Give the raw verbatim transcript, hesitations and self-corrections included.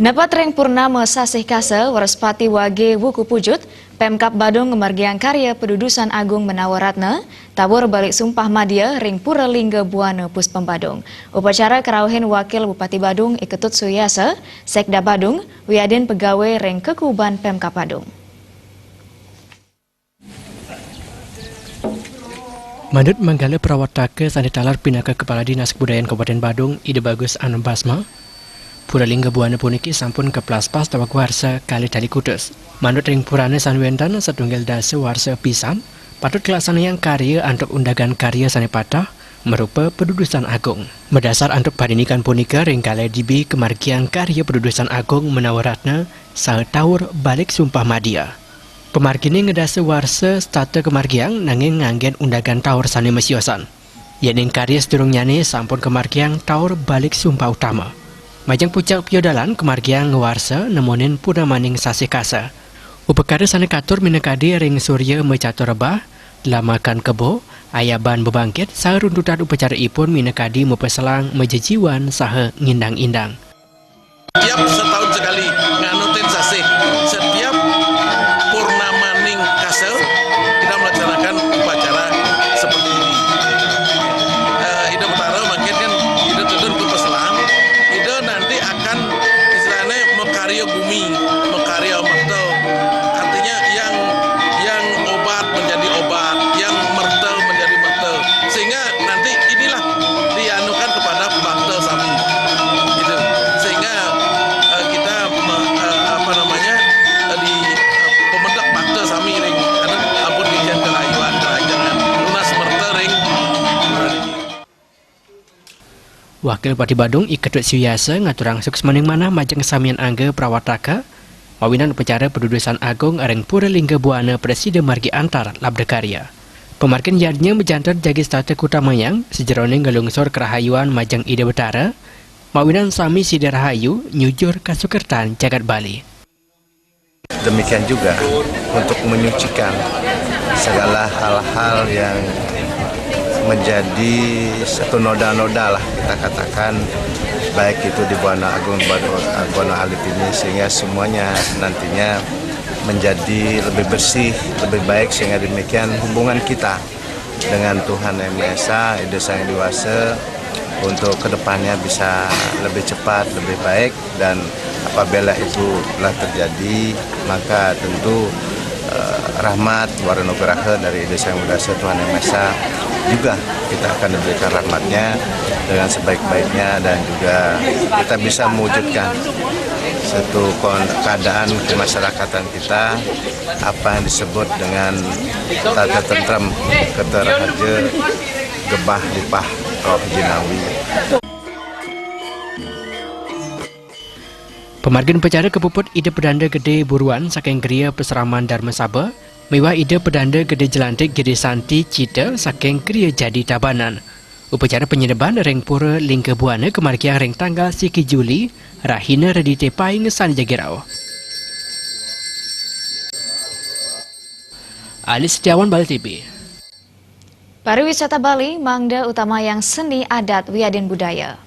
Nepat ring purnama sasih Kasa, Wrespati wagé wuku pujut, Pemkab Badung ngamargiang karya padudusan agung Menawa Ratna, tawur balik sumpah madia ring Pura Lingga Buana Puspem Badung. Upacara karauhin Wakil Bupati Badung I Ketut Suyasa, Sekda Badung, wiadin pegawé ring kakuban Pemkab Badung. Manut manggala prawataka sané taler pinaka Kepala Dinas Kebudayaan Kabupaten Badung, Ida Bagus Anambasma, Pura Lingga Buana puniki sampun kaplaspas daweg warsa kalih tali kutus. Manut ring purana sané wénten, satunggal dasa warsa pisan patut kalaksanayang karya antuk undagan karya sané pateh, marupa padudusan agung. Madasar antuk parindikan punika, ring kalih dibi kamargiang karya padudusan agung Menawa Ratna saha tawur balik sumpah madia. Pamarginé ngedasa warsa setata kamargiang, nanging nganggén undagan tawur sané masiosan. Yéning karya sadurungnyané sampun kamargiang tawur balik sumpah utama. Majeng pucak piodalan kamargiang ngawarsa nemonin purnamaning sasih Kasa. Upakara sané katur minakadi ring surya macatur rebah, lamakan kebo, ayaban bebangkit, saha runtutan upacaraipun minakadi mapaselang, majejiwan, saha ngindang-indang. Tiap setahun sekali nganutin sasih, setiap purnamaning Kasa, kita melaksanakan upacara seperti ini. Eh, Ida Betara mangkin kan, Ida tudun ke Peselang, Ida nanti akan istilahnya makarya bumi, makarya merta. Artinya yang, yang obat menjadi obat, yang merta menjadi merta. Sehingga nanti inilah dianukan kepada bakta sami. Gitu. Sehingga, eh, kita me-, eh, apa namanya, eh, di, eh, pemedek bakta sami ring, anu, ampun titiang karahayuan, karahajengan, nunas merta ring. Wakil Bupati Badung I Ketut Suyasa ngaturang suksmaning manah majeng samian angga prawataka, mawinan upacara padudusan agung ring Pura Lingga Buana prasida margi antar labda karya. Pamargin yadnya majanten jagi setata kautamayang, sajeroning nglungsur karahayuan majeng Ida Betara, mawinan sami sida rahayu nyujur kasukertan jagat Bali. Demikian juga untuk menyucikan segala hal-hal yang menjadi satu noda-noda lah, kita katakan, baik itu di Buana Agung, Buana, Buana Alit ini, sehingga semuanya nantinya menjadi lebih bersih, lebih baik, sehingga demikian hubungan kita dengan Tuhan Yang Maha Esa, Ida Sang Hyang Widhi Wasa, untuk kedepannya bisa lebih cepat, lebih baik, dan apabila itu telah terjadi, maka tentu, eh, rahmat wara nugraha dari Ida Sang Hyang Widhi Wasa, Tuhan Yang Maha Esa, juga kita akan diberikan rahmatnya dengan sebaik-baiknya, dan juga kita bisa mewujudkan satu kon-, keadaan kemasyarakatan kita, apa yang disebut dengan tata tentrem, keterahaja, gebah lipah roh jinawi. Pamargin upacara kapuput Ida Pedanda Gedé Buruan saking Griya Pasraman Dharma Sabha miwah Ida Pedanda Gedé Jelantik Gedé Santi Cita saking Griya Jadi Tabanan. Upacara panyineban ring Pura Lingga Buana kamargiang ring tanggal siki Juli, rahina Redité Paing sané jagi rauh. Alis Setiawan, Bali T V. Pariwisata Bali mangda utamayang seni adat wiadin budaya.